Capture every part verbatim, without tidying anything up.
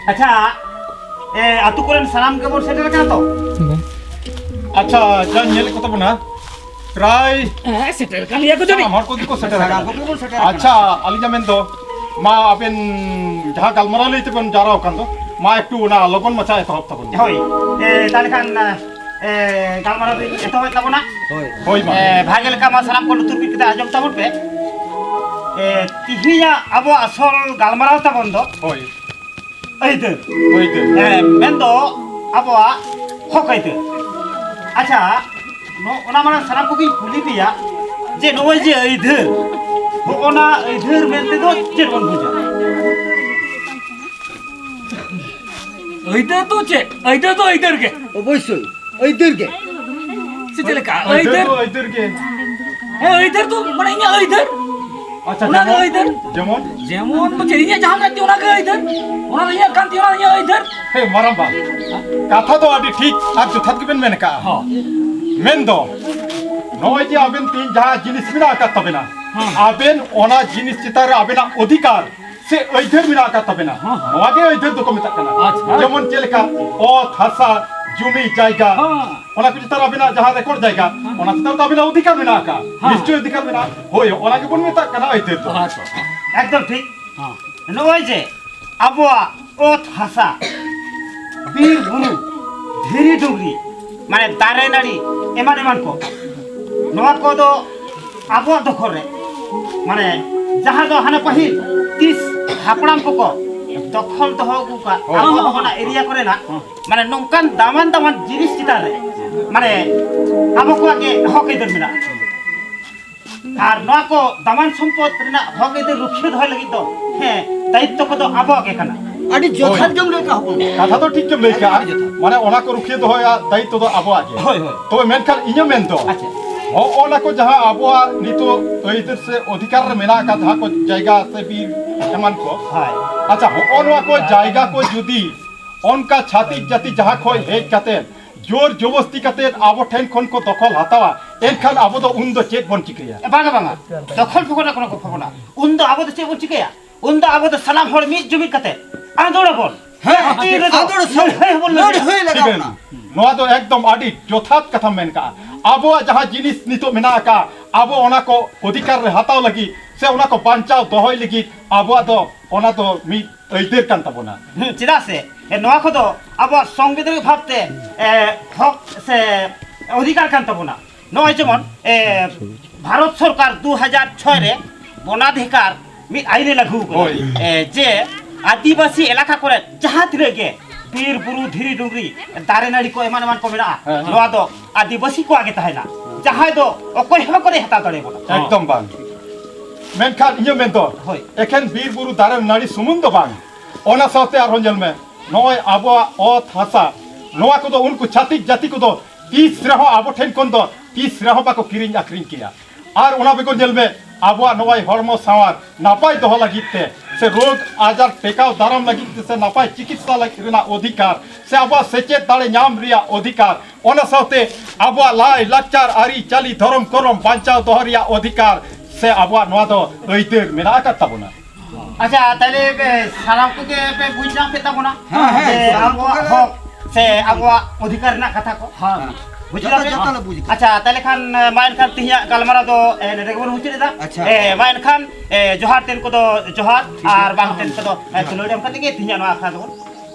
ᱟᱪᱪᱷᱟ, ᱮ, ᱟᱛᱳ ᱠᱚᱨᱮᱱ ᱥᱟᱱᱟᱢ ᱜᱮᱵᱚᱱ ᱥᱮᱴᱮᱨ ᱟᱠᱟᱱᱟ ᱛᱚ? ᱟᱪᱪᱷᱟ, ᱡᱟᱧ ᱧᱮᱞᱮᱫ ᱠᱚ ᱛᱟᱵᱚᱱᱟ, ᱯᱨᱟᱭ ᱦᱮᱸ, ᱥᱮᱴᱮᱨ ᱠᱟᱱ ᱜᱮᱭᱟ ᱠᱚ ᱡᱟᱹᱱᱤᱡ᱾ ᱥᱟᱱᱟᱢ ᱦᱚᱲ ᱠᱚᱜᱮ ᱠᱚ ᱥᱮᱴᱮᱨ ᱟᱠᱟᱱᱟ᱾ ᱥᱟᱱᱟᱢ ᱠᱚᱜᱮ ᱵᱚᱱ ᱥᱮᱴᱮᱨ ᱟᱠᱟᱱᱟ᱾ ᱟᱪᱪᱷᱟ, ᱟᱹᱞᱤᱧᱟᱜ ᱢᱮᱱ ᱫᱚ, ᱢᱟ ᱟᱵᱮᱱ ᱡᱟᱦᱟᱸ ᱜᱟᱞᱢᱟᱨᱟᱣ ᱞᱟᱹᱭ ᱛᱮᱵᱮᱱ ᱡᱟᱣᱨᱟ ᱟᱠᱟᱱ ᱫᱚ, ᱢᱟ ᱮᱠᱴᱩ ᱚᱱᱟ ᱞᱚᱜᱚᱱ ᱢᱟᱪᱷᱟ ᱮᱛᱚᱦᱚᱵ ᱛᱟᱵᱚᱱ ᱵᱮᱱ᱾ ᱦᱳᱭ, ᱮ, ᱛᱟᱦᱞᱮ ᱠᱷᱟᱱ, ᱮ, ᱜᱟᱞᱢᱟᱨᱟᱣ ᱫᱚᱧ ᱮᱛᱚᱦᱚᱵᱮᱫ ᱛᱟᱵᱚᱱᱟ᱾ ᱦᱳᱭ᱾ ᱦᱳᱭ, ᱢᱟ᱾ ᱮ, ᱵᱷᱟᱜᱮ ᱞᱮᱠᱟ ᱢᱟ ᱥᱟᱱᱟᱢ ᱠᱚ ᱞᱩᱛᱩᱨ ᱵᱤᱫ ᱠᱟᱛᱮ ᱟᱸᱡᱚᱢ ᱛᱟᱵᱚᱱ ᱯᱮ᱾ ᱮ, ᱛᱤᱦᱤᱧᱟᱜ ᱟᱵᱚ ᱟᱥᱚᱞ ᱜᱟᱞᱢᱟᱨᱟᱣ ᱛᱟᱵᱚᱱ ᱫᱚ ᱦᱳᱭ᱾ ᱟᱹᱭᱫᱟᱹᱨ᱾ ᱟᱹᱭᱫᱟᱹᱨ᱾ ᱦᱮᱸ, ᱢᱮᱱᱫᱚ ᱟᱵᱚᱣᱟᱜ ᱦᱚᱠ ᱟᱹᱭᱫᱟᱹᱨ᱾ ᱟᱪᱪᱷᱟ, ᱱᱚ-, ᱚᱱᱟ ᱢᱟᱲᱟᱝ ᱥᱟᱱᱟᱢ ᱠᱚᱜᱮᱧ ᱠᱩᱞᱤ ᱯᱮᱭᱟ ᱡᱮ ᱱᱚᱜᱼᱚᱭ ᱡᱮ ᱟᱹᱭᱫᱟᱹᱨ, ᱦᱚᱸᱜᱼᱚᱱᱟ ᱟᱹᱭᱫᱟᱹᱨ ᱢᱮᱱᱛᱮ ᱫᱚ ᱪᱮᱫ ᱵᱚᱱ ᱵᱩᱡᱟ? ᱟᱹᱭᱫᱟᱹᱨ ᱫᱚ ᱪᱮᱫ? ᱟᱹᱭᱫᱟᱹᱨ ᱫᱚ ᱟᱹᱭᱫᱟᱹᱨ ᱜᱮ᱾ ᱚᱵᱚᱥᱥᱳᱭ, ᱟᱹᱭᱫᱟᱹᱨ ᱜᱮ᱾ ᱥᱮ ᱪᱮᱫ ᱞᱮᱠᱟ? ᱟᱹᱭᱫᱟᱹᱨ ᱟᱹᱭᱫᱟᱹᱨ? ᱫᱚ ᱟᱹᱭᱫᱟᱹᱨ ᱜᱮ᱾ ᱦᱮᱸ, ᱟᱹᱭᱫᱟᱹᱨ ᱫᱚ ᱢᱟᱱᱮ ᱤᱧᱟᱹᱜ ᱟᱹᱭᱫᱟᱹᱨ᱾ ᱟᱪᱪᱷᱟ, ᱚᱱᱟ ᱜᱮ ᱡᱮᱢᱚᱱ? ᱟᱹᱭᱫᱟᱹᱨ᱾ ᱡᱮᱢᱚᱱ? ᱡᱮᱢᱚᱱ ᱫᱚ ᱪᱮᱫ, ᱤᱧᱟᱹᱜ ᱡᱟᱦᱟᱸ ᱢᱮᱱᱟᱜ ᱛᱤᱧ ᱚᱱᱟ ᱜᱮ ᱟᱹᱭᱫᱟᱹᱨ᱾ ᱚᱱᱟ ᱫᱚ ᱤᱧᱟᱹᱜ ᱠᱟᱱ ᱛᱤᱧ, ᱚᱱᱟ ᱫᱚ ᱤᱧᱟᱹᱜ ᱟᱹᱭᱫᱟᱹᱨ᱾ ᱦᱮᱸ, ᱢᱟᱨᱟᱝᱵᱟ, ᱠᱟᱛᱷᱟ ᱫᱚ ᱟᱹᱰᱤ ᱴᱷᱤᱠ ᱟᱨ ᱡᱚᱛᱷᱟᱛ ᱜᱮᱵᱮᱱ ᱢᱮᱱ ᱟᱠᱟᱜᱼᱟ᱾ ᱦᱚᱸ᱾ ᱢᱮᱱᱫᱚ, ᱱᱚᱜᱼᱚᱭ ᱡᱮ ᱟᱵᱮᱱ ᱛᱤᱦᱤᱧ ᱡᱟᱦᱟᱸ ᱡᱤᱱᱤᱥ ᱢᱮᱱᱟᱜ ᱟᱠᱟᱫ ᱛᱟᱵᱮᱱᱟ, ᱦᱚᱸ᱾ ᱟᱵᱮᱱ ᱚᱱᱟ ᱡᱤᱱᱤᱥ ᱪᱮᱛᱟᱱ ᱨᱮ ᱟᱵᱮᱱᱟᱜ ᱚᱫᱷᱤᱠᱟᱨ ᱥᱮ ᱟᱹᱭᱫᱟᱹᱨ ᱢᱮᱱᱟᱜ ᱟᱠᱟᱫ ᱛᱟᱵᱮᱱᱟ᱾ ᱦᱚᱸ, ᱦᱚᱸ᱾ ᱱᱚᱣᱟ ᱜᱮ ᱟᱹᱭᱫᱟᱹᱨ ᱫᱚᱠᱚ ᱢᱮᱛᱟᱜ ᱠᱟᱱᱟ᱾ ᱟᱪᱪᱷᱟ᱾ ᱡᱮᱢᱚᱱ ᱪᱮᱫ ᱞᱮᱠᱟ ᱚᱛ, ᱦᱟᱥᱟ, ᱡᱩᱢᱤ, ᱡᱟᱭᱜᱟ, ᱦᱚᱸ᱾ ᱚᱱᱟ ᱠᱚ ᱪᱮᱛᱟᱱ ᱨᱮ ᱟᱵᱮᱱᱟᱜ ᱡᱟᱦᱟᱸ ᱨᱮᱠᱚᱨᱰ ᱡᱟᱭᱜᱟ, ᱦᱚᱸ᱾ ᱚᱱᱟ ᱪᱮᱛᱟᱱ ᱨᱮ ᱟᱵᱮᱱᱟᱜ ᱚᱫᱷᱤᱠᱟᱨ ᱢᱮᱱᱟᱜ ᱟᱠᱟᱫ᱾ ᱦᱚᱸ᱾ ᱱᱤᱥᱪᱚᱭ ᱚᱫᱷᱤᱠᱟᱨ ᱢᱮᱱᱟᱜᱼᱟ᱾ ᱦᱳᱭ, ᱚᱱᱟ ᱜᱮᱵᱚᱱ ᱢᱮᱛᱟᱜ ᱠᱟᱱᱟ ᱟᱹᱭᱫᱟᱹᱨ ᱫᱚ᱾ ᱟᱪᱪᱷᱟ᱾ ᱮᱠᱫᱚᱢ ᱴᱷᱤᱠ᱾ ᱦᱚᱸ᱾ ᱱᱚᱜᱼᱚᱭ ᱡᱮ ᱟᱵᱚᱣᱟᱜ ᱚᱛ ᱦᱟᱥᱟ, ᱵᱤᱨ ᱵᱩᱨᱩ, ᱫᱷᱤᱨᱤ ᱰᱩᱝᱨᱤ, ᱢᱟᱱᱮ ᱫᱟᱨᱮ ᱱᱟᱹᱲᱤ, ᱮᱢᱟᱱ ᱮᱢᱟᱱ ᱠᱚ, ᱱᱚᱣᱟ ᱠᱚᱫᱚ ᱟᱵᱚᱣᱟᱜ ᱫᱚᱠᱷᱚᱞ ᱨᱮ, ᱢᱟᱱᱮ ᱡᱟᱦᱟᱸ ᱫᱚ ᱦᱟᱱᱮ ᱯᱟᱹᱦᱤᱞ ᱛᱤᱥ ᱦᱟᱯᱲᱟᱢ ᱠᱚᱠᱚ ᱫᱚᱠᱷᱚᱞ ᱫᱚᱦᱚ ᱟᱹᱜᱩ ᱠᱟᱜ, ᱦᱳᱭ᱾ ᱟᱵᱚ ᱚᱱᱟ ᱮᱨᱤᱭᱟ ᱠᱚᱨᱮᱱᱟᱜ, ᱦᱳᱭ᱾ ᱢᱟᱱᱮ ᱱᱚᱝᱠᱟᱱ ᱫᱟᱢᱟᱱ ᱫᱟᱢᱟᱱ ᱡᱤᱱᱤᱥ ᱪᱮᱛᱟᱱ ᱨᱮ, ᱢᱟᱱᱮ ᱟᱵᱚ ᱠᱚᱣᱟᱜ ᱜᱮ ᱦᱚᱠ ᱟᱹᱭᱫᱟᱹᱨ ᱢᱮᱱᱟᱜᱼᱟ᱾ ᱟᱨ ᱱᱚᱣᱟ ᱠᱚ ᱫᱟᱢᱟᱱ ᱥᱚᱢᱯᱚᱫ ᱨᱮᱱᱟᱜ ᱦᱚᱠ ᱟᱹᱭᱫᱟᱹᱨ ᱨᱩᱠᱷᱤᱭᱟᱹ ᱫᱚᱦᱚᱭ ᱞᱟᱹᱜᱤᱫ ᱫᱚ, ᱦᱮᱸ, ᱫᱟᱭᱤᱛᱛᱚ ᱠᱚᱫᱚ ᱟᱵᱚᱣᱟᱜ ᱜᱮ ᱠᱟᱱᱟ᱾ ᱟᱹᱰᱤ ᱡᱚᱛᱷᱟᱛ ᱦᱳᱭ᱾ ᱜᱮᱢ ᱞᱟᱹᱭ ᱠᱟᱜᱼᱟ, ᱦᱚᱯᱚᱱ᱾ ᱠᱟᱛᱷᱟ ᱫᱚ ᱴᱷᱤᱠ ᱜᱮᱢ ᱞᱟᱹᱭ ᱠᱟᱜᱼᱟ᱾ ᱟᱹᱰᱤ ᱡᱚᱛᱷᱟᱛ᱾ ᱢᱟᱱᱮ, ᱚᱱᱟ ᱠᱚ ᱨᱩᱠᱷᱤᱭᱟᱹ ᱫᱚᱦᱚᱭᱟ ᱫᱟᱭᱤᱛᱛᱚ ᱫᱚ ᱟᱵᱚᱣᱟᱜ ᱜᱮ᱾ ᱦᱳᱭ, ᱦᱳᱭ᱾ ᱛᱚᱵᱮ ᱢᱮᱱᱠᱷᱟᱱ ᱤᱧᱟᱹᱜ ᱢᱮᱱ ᱫᱚ, ᱟᱪᱪᱷᱟ᱾ ᱦᱚᱸᱜᱼᱚ ᱱᱟ ᱠᱚ ᱡᱟᱦᱟᱸ ᱟᱵᱚᱣᱟᱜ ᱱᱤᱛᱚᱜ ᱟᱹᱭᱫᱟᱹᱨ ᱥᱮ ᱚᱫᱷᱤᱠᱟᱨ ᱨᱮ ᱢᱮᱱᱟᱜ ᱟᱠᱟᱫ, ᱡᱟᱦᱟᱸ ᱠᱚ ᱡᱟᱭᱜᱟ ᱥᱮ ᱵᱤᱨ ᱮᱢᱟᱱ ᱠᱚ, ᱦᱳᱭ᱾ ᱟᱪᱪᱷᱟ, ᱦᱚᱸᱜᱼᱚ ᱱᱚᱣᱟ ᱠᱚ ᱡᱟᱭᱜᱟ ᱠᱚ ᱡᱩᱫᱤ ᱚᱱᱠᱟ ᱪᱷᱟᱹᱛᱤᱠ ᱡᱟᱹᱛᱤ ᱡᱟᱦᱟᱸ ᱠᱷᱚᱱ ᱦᱮᱡ ᱠᱟᱛᱮ ᱡᱳᱨ ᱡᱚᱵᱚᱥᱛᱤ ᱠᱟᱛᱮ ᱟᱵᱚ ᱴᱷᱮᱱ ᱠᱷᱚᱱ ᱠᱚ ᱫᱚᱠᱷᱚᱞ ᱦᱟᱛᱟᱣᱟ, ᱮᱱᱠᱷᱟᱱ ᱟᱵᱚ ᱫᱚ ᱩᱱ ᱫᱚ ᱪᱮᱫ ᱵᱚᱱ ᱪᱤᱠᱟᱹᱭᱟ? ᱮ, ᱵᱟᱝᱟ, ᱵᱟᱝᱟ, ᱫᱚᱠᱷᱚᱞ ᱯᱷᱚᱠᱚᱱᱟ ᱠᱚᱱᱚ ᱠᱚ ᱯᱷᱚᱠᱚᱱᱟ᱾ ᱩᱱ ᱫᱚ ᱟᱵᱚ ᱫᱚ ᱪᱮᱫ ᱵᱚᱱ ᱪᱤᱠᱟᱹᱭᱟ? ᱩᱱ ᱫᱚ ᱟᱵᱚ ᱫᱚ ᱥᱟᱱᱟᱢ ᱦᱚᱲ ᱢᱤᱫ ᱡᱩᱢᱤᱫ ᱠᱟᱛᱮ ᱟᱸᱫᱳᱲ ᱟᱵᱚᱱ᱾ ᱦᱮᱸ, ᱦᱟᱹᱛᱤ ᱨᱮᱫᱚ ᱟᱸᱫᱳᱲ ᱥᱟᱹ-, ᱞᱟᱹᱲᱦᱟᱹᱭ ᱦᱚᱸᱵᱚᱱ ᱞᱟᱹᱲᱦᱟᱹᱭᱟ᱾ ᱞᱟᱹᱲᱦᱟᱹᱭ ᱞᱟᱜᱟᱣ ᱴᱷᱤᱠᱟᱹᱱ᱾ ᱵᱚᱱᱟ᱾ ᱱᱚᱣᱟ ᱫᱚ ᱮᱠᱫᱚᱢ ᱟᱹᱰᱤ ᱡᱚᱛᱷᱟᱛ ᱠᱟᱛᱷᱟᱢ ᱢᱮᱱ ᱠᱟᱜᱼᱟ᱾ ᱟᱵᱚᱣᱟᱜ ᱡᱟᱦᱟᱸ ᱡᱤᱱᱤᱥ ᱱᱤᱛᱚᱜ ᱢᱮᱱᱟᱜ ᱟᱠᱟᱫ, ᱟᱵᱚ ᱚᱱᱟ ᱠᱚ ᱚᱫᱷᱤᱠᱟᱨ ᱨᱮ ᱦᱟᱛᱟᱣ ᱞᱟᱹᱜᱤᱫ ᱥᱮ ᱚᱱᱟ ᱠᱚ ᱵᱟᱧᱪᱟᱣ ᱫᱚᱦᱚᱭ ᱞᱟᱹᱜᱤᱫ ᱟᱵᱚᱣᱟᱜ ᱫᱚ ᱚᱱᱟ ᱫᱚ ᱢᱤᱫ ᱟᱹᱭᱫᱟᱹᱨ ᱠᱟᱱ ᱛᱟᱵᱚᱱᱟ᱾ ᱦᱩᱸ, ᱪᱮᱫᱟᱜ ᱥᱮ, ᱮ, ᱱᱚᱣᱟ ᱠᱚᱫᱚ ᱟᱵᱚᱣᱟᱜ ᱥᱚᱝᱵᱤᱫᱷᱟᱱᱤᱠ ᱵᱷᱟᱵᱽᱛᱮ, ᱮ, ᱦᱚᱠ ᱥᱮ ᱚᱫᱷᱤᱠᱟᱨ ᱠᱟᱱ ᱛᱟᱵᱚᱱᱟ᱾ ᱱᱚᱜᱼᱚᱭ ᱡᱮᱢᱚᱱ, ᱮ, ᱵᱷᱟᱨᱚᱛ ᱥᱚᱨᱠᱟᱨ ᱫᱩ ᱦᱟᱡᱟᱨ ᱪᱷᱚᱭ ᱨᱮ ᱵᱚᱱᱟᱫᱷᱤᱠᱟᱨ ᱢᱤᱫ ᱟᱹᱭᱤᱱ ᱮ ᱞᱟᱹᱜᱩ ᱠᱟᱫᱟ᱾ ᱦᱳᱭ᱾ ᱮ, ᱡᱮ ᱟᱹᱫᱤᱵᱟᱹᱥᱤ ᱮᱞᱟᱠᱟ ᱠᱚᱨᱮ ᱡᱟᱦᱟᱸ ᱛᱤᱱᱟᱹᱜ ᱜᱮ ᱵᱤᱨ ᱵᱩᱨᱩ, ᱫᱷᱤᱨᱤ ᱰᱩᱝᱨᱤ, ᱫᱟᱨᱮ ᱱᱟᱹᱲᱤ ᱠᱚ ᱮᱢᱟᱱ ᱮᱢᱟᱱ ᱠᱚ ᱢᱮᱱᱟᱜᱼᱟ, ᱦᱮᱸ, ᱦᱮᱸ᱾ ᱱᱚᱣᱟ ᱫᱚ ᱟᱹᱫᱤᱵᱟᱹᱥᱤ ᱠᱚᱣᱟᱜ ᱜᱮ ᱛᱟᱦᱮᱱᱟ᱾ ᱡᱟᱦᱟᱸᱭ ᱫᱚ ᱚᱠᱚᱭ ᱦᱚᱸ ᱵᱟᱠᱚ ᱨᱮᱡ ᱦᱟᱛᱟᱣ ᱫᱟᱲᱮᱭᱟᱵᱚᱱᱟ᱾ ᱮᱠᱫᱚᱢ ᱵᱟᱝ᱾ ᱢᱮᱱᱠᱷᱟᱱ ᱤᱧᱟᱹᱜ ᱢᱮᱱ ᱫᱚ, ᱦᱳᱭ᱾ ᱮᱠᱷᱮᱱ ᱵᱤᱨ ᱵᱩᱨᱩ ᱫᱟᱨᱮ ᱱᱟᱹᱲᱤ ᱥᱩᱢᱩᱝ ᱫᱚ ᱵᱟᱝ, ᱚᱱᱟ ᱥᱟᱶᱛᱮ ᱟᱨᱦᱚᱸ ᱧᱮᱞ ᱢᱮ, ᱱᱚᱜᱼᱚᱭ ᱟᱵᱚᱣᱟᱜ ᱚᱛ ᱦᱟᱥᱟ, ᱱᱚᱣᱟ ᱠᱚᱫᱚ ᱩᱱᱠᱩ ᱪᱷᱟᱹᱛᱤᱠ ᱡᱟᱹᱛᱤ ᱠᱚᱫᱚ ᱛᱤᱥ ᱨᱮᱦᱚᱸ ᱟᱵᱚ ᱴᱷᱮᱱ ᱠᱷᱚᱱ ᱫᱚ ᱛᱤᱥ ᱨᱮᱦᱚᱸ ᱵᱟᱠᱚ ᱠᱤᱨᱤᱧ ᱟᱹᱠᱷᱨᱤᱧ ᱠᱮᱭᱟ᱾ ᱟᱨ ᱚᱱᱟ ᱵᱮᱜᱚᱨ ᱧᱮᱞ ᱢᱮ, ᱟᱵᱚᱣᱟᱜ ᱱᱚᱜᱼᱚᱭ ᱦᱚᱲᱢᱚ ᱥᱟᱶᱟᱨ ᱱᱟᱯᱟᱭ ᱫᱚᱦᱚ ᱞᱟᱹᱜᱤᱫ ᱛᱮ, ᱥᱮ ᱨᱳᱜᱽ ᱟᱡᱟᱨ ᱴᱮᱠᱟᱣ ᱫᱟᱨᱟᱢ ᱞᱟᱹᱜᱤᱫ ᱛᱮ, ᱥᱮ ᱱᱟᱯᱟᱭ ᱪᱤᱠᱤᱛᱥᱟ ᱞᱟᱹᱜᱤᱫ ᱨᱮᱱᱟᱜ ᱚᱫᱷᱤᱠᱟᱨ, ᱥᱮ ᱟᱵᱚᱣᱟᱜ ᱥᱮᱪᱮᱫ ᱫᱟᱲᱮ ᱧᱟᱢ ᱨᱮᱭᱟᱜ ᱚᱫᱷᱤᱠᱟᱨ, ᱚᱱᱟ ᱥᱟᱶᱛᱮ ᱟᱵᱚᱣᱟᱜ ᱞᱟᱭ ᱞᱟᱠᱪᱟᱨ, ᱟᱹᱨᱤ ᱪᱟᱹᱞᱤ, ᱫᱷᱚᱨᱚᱢ ᱠᱚᱨᱚᱢ ᱵᱟᱧᱪᱟᱣ ᱫᱚᱦᱚ ᱨᱮᱭᱟᱜ ᱚᱫᱷᱤᱠᱟᱨ, ᱥᱮ ᱟᱵᱚᱣᱟᱜ ᱱᱚᱣᱟ ᱫᱚ ᱟᱹᱭᱫᱟᱹᱨ ᱢᱮᱱᱟᱜ ᱟᱠᱟᱫ ᱛᱟᱵᱚᱱᱟ᱾ ᱟᱪᱪᱷᱟ, ᱛᱟᱦᱞᱮ ᱯᱮ ᱥᱟᱱᱟᱢ ᱠᱚᱜᱮ ᱯᱮ ᱵᱩᱡᱽ ᱧᱟᱢ ᱠᱮᱫ ᱛᱟᱵᱚᱱᱟ᱾ ᱦᱮᱸ, ᱦᱮᱸ, ᱡᱮ ᱥᱟᱱᱟᱢ ᱟᱵᱚᱣᱟᱜ ᱠᱚᱜᱮ ᱦᱚᱠ ᱥᱮ ᱟᱵᱚᱣᱟᱜ ᱚᱫᱷᱤᱠᱟᱨ ᱨᱮᱱᱟᱜ ᱠᱟᱛᱷᱟ ᱠᱚ᱾ ᱦᱮᱸ᱾ ᱵᱩᱡᱽ ᱡᱚᱛᱚ, ᱠᱮᱫᱟ ᱯᱮ? ᱡᱚᱛᱚ ᱞᱮ ᱵᱩᱡᱽ ᱠᱮᱫᱟ᱾ ᱟᱪᱪᱷᱟ, ᱛᱟᱦᱞᱮ ᱠᱷᱟᱱ, ᱢᱟ ᱮᱱᱠᱷᱟᱱ ᱛᱮᱦᱮᱧᱟᱜ ᱜᱟᱞᱢᱟᱨᱟᱣ ᱫᱚ, ᱮ, ᱱᱚᱰᱮ ᱜᱮᱵᱚᱱ ᱢᱩᱪᱟᱹᱫ ᱮᱫᱟ᱾ ᱟᱪᱪᱷᱟ᱾ ᱮ, ᱢᱟ ᱮᱱᱠᱷᱟᱱ, ᱮ, ᱡᱚᱦᱟᱨ ᱛᱮᱱ ᱠᱚᱫᱚ ᱡᱚᱦᱟᱨ, ᱴᱷᱤᱠ ᱜᱮᱭᱟ᱾ ᱟᱨ ᱵᱟᱝ ᱛᱮᱱ ᱠᱚᱫᱚ, ᱮ, ᱫᱩᱞᱟᱹᱲ ᱮᱢ ᱠᱟᱛᱮ ᱜᱮ ᱛᱮᱦᱮᱧᱟᱜ ᱱᱚᱣᱟ ᱟᱠᱷᱲᱟ ᱫᱚᱵᱚᱱ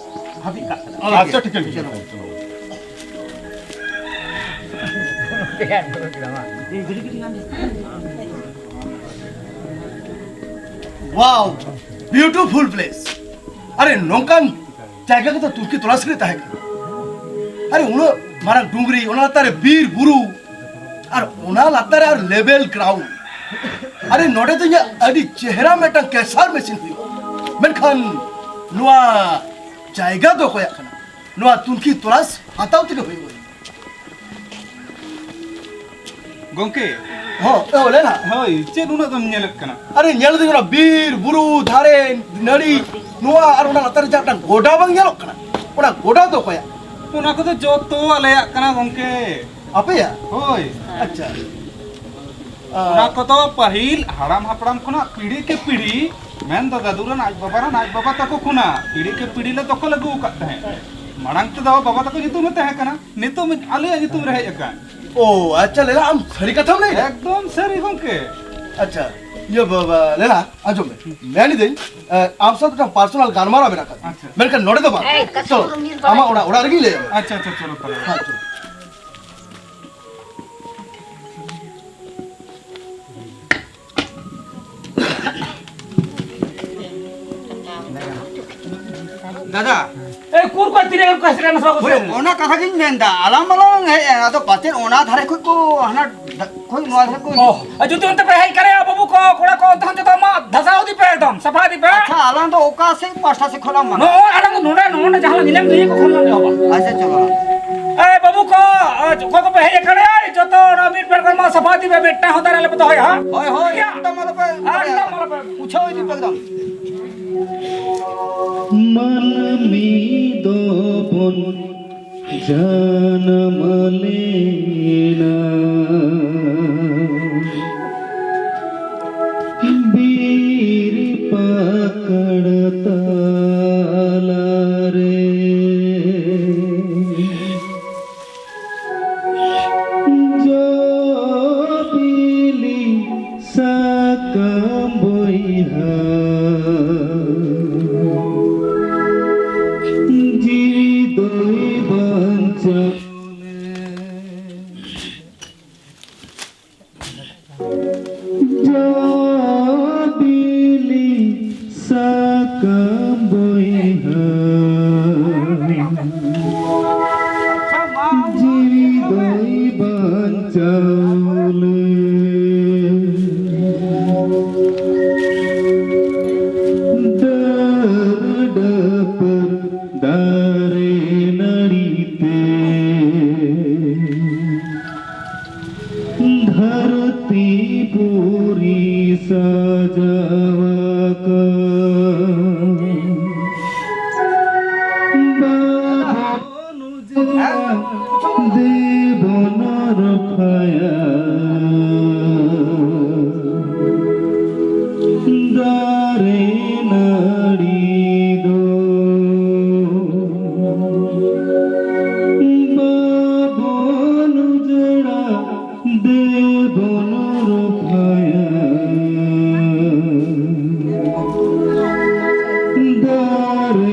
ᱦᱟᱹᱯᱤᱫ ᱠᱟᱜ ᱠᱟᱱᱟ᱾ ᱟᱪᱪᱷᱟ, ᱴᱷᱤᱠ ᱜᱮᱭᱟ᱾ Wow, beautiful place. ᱟᱨᱮ, ᱱᱚᱝᱠᱟᱱ ᱡᱟᱭᱜᱟ ᱠᱚᱫᱚ ᱛᱩᱨᱠᱤ ᱛᱚᱞᱟᱥ ᱨᱮ ᱛᱟᱦᱮᱸ ᱠᱟᱱᱟ᱾ ᱟᱨᱮ, ᱩᱱᱟᱹᱜ ᱢᱟᱨᱟᱝ ᱰᱩᱝᱨᱤ, ᱚᱱᱟ ᱞᱟᱛᱟᱨ ᱨᱮ ᱵᱤᱨ ᱵᱩᱨᱩ, ᱟᱨ ᱚᱱᱟ ᱞᱟᱛᱟᱨ ᱨᱮ ᱟᱨ level ground᱾ ᱟᱨᱮ, ᱱᱚᱰᱮ ᱫᱚ ᱤᱧᱟᱹᱜ ᱟᱹᱰᱤ ᱪᱮᱦᱨᱟ ᱢᱤᱫᱴᱟᱝ ᱠᱮᱥᱟᱨ ᱢᱮᱥᱤᱱ ᱦᱩᱭᱩᱜᱼᱟ᱾ ᱢᱮᱱᱠᱷᱟᱱ ᱱᱚᱣᱟ ᱡᱟᱭᱜᱟ ᱫᱚ ᱚᱠᱚᱭᱟᱜ ᱠᱟᱱᱟ? ᱱᱚᱣᱟ ᱛᱩᱱᱠᱷᱤ ᱛᱚᱞᱟᱥ ᱦᱟᱛᱟᱣ ᱛᱮᱜᱮ ᱦᱩᱭᱩᱜᱼᱟ᱾ ᱜᱚᱝᱠᱮ᱾ ᱦᱚᱸ, ᱮ, ᱞᱟᱹᱭ ᱱᱟ᱾ ᱦᱳᱭ, ᱪᱮᱫ ᱩᱱᱟᱹᱜ ᱫᱚᱢ ᱧᱮᱞᱮᱫ ᱠᱟᱱᱟ? ᱟᱨᱮ, ᱧᱮᱞ ᱫᱟᱹᱧ ᱚᱱᱟ ᱵᱤᱨ, ᱵᱩᱨᱩ, ᱫᱟᱨᱮ, ᱱᱟᱹᱲᱤ, ᱱᱚᱣᱟ ᱟᱨ ᱚᱱᱟ ᱞᱟᱛᱟᱨ ᱨᱮ ᱡᱟᱦᱟᱸ ᱢᱤᱫᱴᱟᱝ ᱜᱚᱰᱟ ᱵᱟᱝ ᱧᱮᱞᱚᱜ ᱠᱟᱱᱟ? ᱚᱱᱟ ᱜᱚᱰᱟ ᱫᱚ ᱚᱠᱚᱭᱟᱜ? ᱚᱱᱟ ᱠᱚᱫᱚ ᱡᱚᱛᱚ ᱟᱞᱮᱭᱟᱜ ᱠᱟᱱᱟ ᱜᱚᱝᱠᱮ᱾ ᱟᱯᱮᱭᱟᱜ? ᱦᱳᱭ᱾ ᱟᱪᱪᱷᱟ᱾ ᱚᱱᱟ ᱠᱚᱫᱚ ᱯᱟᱹᱦᱤᱞ ᱦᱟᱲᱟᱢ ᱦᱟᱯᱲᱟᱢ ᱠᱷᱚᱱᱟᱜ ᱯᱤᱲᱦᱤ ᱠᱮ ᱯᱤᱲᱦᱤ, ᱢᱮᱱᱫᱚ ᱫᱟᱫᱩ ᱨᱮᱱ ᱟᱡ ᱵᱟᱵᱟ ᱨᱮᱱ ᱟᱡ ᱵᱟᱵᱟ ᱛᱟᱠᱚ ᱠᱷᱚᱱᱟᱜ ᱯᱤᱲᱦᱤ ᱠᱮ ᱯᱤᱲᱦᱤ ᱞᱮ ᱫᱚᱠᱷᱚᱞ ᱟᱹᱜᱩ ᱟᱠᱟᱫ ᱛᱟᱦᱮᱸᱫ᱾ ᱢᱟᱲᱟᱝ ᱛᱮᱫᱚ ᱵᱟᱵᱟ ᱛᱟᱠᱚ ᱧᱩᱛᱩᱢ ᱨᱮ ᱛᱟᱦᱮᱸ ᱠᱟᱱᱟ, ᱱᱤᱛᱚᱜ ᱟᱞᱮᱭᱟᱜ ᱧᱩᱛᱩᱢ ᱨᱮ ᱦᱮᱡ ᱟᱠᱟᱱ᱾ ᱚ, ᱟᱪᱪᱷᱟ, ᱞᱮᱞᱟ, ᱟᱢ ᱥᱟᱹᱨᱤ ᱠᱟᱛᱷᱟᱢ ᱞᱟᱹᱭ ᱮᱫᱟ? ᱮᱠᱫᱚᱢ ᱥᱟᱹᱨᱤ ᱜᱚᱝᱠᱮ᱾ ᱟᱪᱪᱷᱟ, ᱤᱭᱟᱹ, ᱵᱟ-, ᱵᱟ-, ᱞᱮᱞᱟ, ᱟᱸᱡᱚᱢ ᱢᱮ᱾ ᱢᱮᱱ ᱤᱫᱟᱹᱧ, ᱮ, ᱟᱢ ᱥᱟᱶ ᱢᱤᱫᱴᱟᱝ ᱯᱟᱨᱥᱚᱱᱟᱞ ᱜᱟᱞᱢᱟᱨᱟᱣ ᱢᱮᱱᱟᱜ ᱟᱠᱟᱫ᱾ ᱟᱪᱪᱷᱟ᱾ ᱢᱮᱱᱠᱷᱟᱱ ᱱᱚᱰᱮ ᱫᱚ ᱵᱟᱝ᱾ ᱮᱭ, ᱠᱟᱹᱴᱤᱡ ᱪᱚᱞᱚ, ᱪᱩᱞᱩᱝ ᱧᱤᱨ ᱵᱟᱲᱟ ᱟᱢᱟᱜ ᱚᱲᱟᱜ, ᱚᱲᱟᱜ ᱨᱮᱜᱮᱧ ᱞᱟᱹᱭ ᱟᱢᱟ᱾ ᱟᱪᱪᱷᱟ, ᱟᱪᱪᱷᱟ, ᱪᱚᱞᱚ ᱛᱟᱦᱚᱞᱮ᱾ ᱦᱮᱸ, ᱪᱚᱞᱚ᱾ ᱫᱟᱫᱟ᱾ ᱮ, ᱠᱩᱨ ᱠᱚ ᱛᱤᱨᱮ ᱠᱚ ᱥᱮᱴᱮᱨ ᱱᱟ ᱥᱚᱵ ᱦᱳᱭ, ᱥᱮ? ᱚᱱᱟ ᱠᱟᱛᱷᱟ ᱜᱤᱧ ᱢᱮᱱᱫᱟ, ᱟᱞᱟᱝ ᱢᱟᱞᱟᱝ ᱦᱮᱡ ᱮᱱ, ᱟᱫᱚ ᱯᱟᱪᱮᱫ ᱚᱱᱟ ᱫᱷᱟᱨᱮ ᱠᱷᱚᱡ ᱠᱚ ᱦᱟᱱᱟ ᱫᱟ-, ᱠᱷᱚᱡ ᱱᱚᱣᱟ ᱫᱷᱟᱨᱮ ᱠᱚ ᱚ, ᱟᱨ ᱡᱩᱫᱤ ᱚᱱᱛᱮ ᱯᱮ ᱦᱮᱡ ᱠᱟᱱᱟ ᱵᱟᱹᱵᱩ ᱠᱚ, ᱠᱚᱲᱟ ᱠᱚ, ᱚᱱᱛᱮ ᱦᱚᱸ ᱡᱚᱛᱚ ᱟᱢᱟᱜ ᱫᱷᱟᱥᱟᱣ ᱤᱫᱤ ᱯᱮ, ᱮᱠᱫᱚᱢ ᱥᱟᱯᱷᱟ ᱤᱫᱤ ᱯᱮ᱾ ᱟᱪᱪᱷᱟ, ᱟᱞᱟᱝ ᱫᱚ ᱚᱠᱟ ᱥᱮᱫ ᱯᱟᱦᱴᱟ ᱥᱮᱫ ᱠᱷᱚᱱ ᱞᱟᱝ ᱢᱟᱱᱟ? ᱱᱚᱜᱼᱚᱭ ᱟᱞᱟᱝ ᱫᱚ ᱱᱚᱰᱮ, ᱱᱚᱰᱮ ᱡᱟᱦᱟᱸ ᱧᱮᱞᱮᱢ ᱞᱟᱹᱭ ᱠᱚ ᱠᱷᱚᱱ ᱞᱟᱝ ᱮᱦᱚᱵᱟ᱾ ᱟᱪᱪᱷᱟ, ᱪᱚᱞᱚ᱾ ᱮ ᱵᱟᱹᱵᱩ ᱠᱚ, ᱚᱠᱚᱭ ᱠᱚᱯᱮ ᱦᱮᱡ ᱟᱠᱟᱱᱟ, ᱡᱚᱛᱚ ᱚᱱᱟ ᱢᱤᱫ ᱯᱮᱲ ᱠᱚ ᱢᱟ ᱥᱟᱯᱷᱟ ᱤᱫᱤ ᱯᱮ, ᱢᱤᱫᱴᱟᱝ ᱦᱚᱸ ᱫᱟᱨᱮ ᱟᱞᱚᱯᱮ ᱫᱚᱦᱚᱭᱟ, ᱦᱟᱸ? ᱦᱳᱭ, ᱦᱳᱭ, ᱴᱷᱤᱠ ᱜᱮᱭᱟ? ᱮᱠᱫᱚᱢ ᱟᱞᱚᱯᱮ ᱟᱨ ᱮᱠᱫᱚᱢ ᱟᱞᱚᱯᱮ ᱩᱪᱷᱟᱹᱣ ᱤᱫᱤ ᱯᱮ ᱮᱠᱫᱚᱢ᱾ ᱢᱟᱹᱱᱢᱤ ᱫᱚᱵᱚᱱ ᱡᱟᱱᱟᱢ ᱞᱮᱱᱟ ᱵᱤᱨ ᱯᱟᱠᱟᱲ ᱛᱟᱞᱟᱨᱮ᱾ ᱡᱚ ᱵᱤᱞᱤ ᱥᱟᱠᱟᱢ ᱵᱚᱭᱦᱟ, ᱡᱤᱣᱤ ᱫᱚᱭ ᱵᱟᱧᱪᱟᱣ᱾ ᱡᱚ ᱵᱤᱞᱤ ᱥᱟᱠᱟᱢ ᱵᱚᱭᱦᱟ, ᱡᱤᱣᱤ ᱫᱚᱭ ᱵᱟᱧᱪᱟᱣ ᱞᱮ᱾ ᱰᱟᱹᱨ ᱰᱟᱹᱯᱟᱹᱨ ᱫᱟᱨᱮ ᱱᱟᱹᱲᱤ ᱛᱮ ᱫᱮᱵᱚᱱ ᱨᱚᱯᱷᱟᱭᱟ ᱫᱟᱨᱮ ᱱᱟᱹᱲᱤ ᱫᱚ ᱵᱟᱵᱚᱱ ᱩᱡᱟᱹᱲᱟ, ᱫᱮᱵᱚᱱ ᱨᱚᱯᱷᱟᱭᱟ ᱫᱟᱨᱮ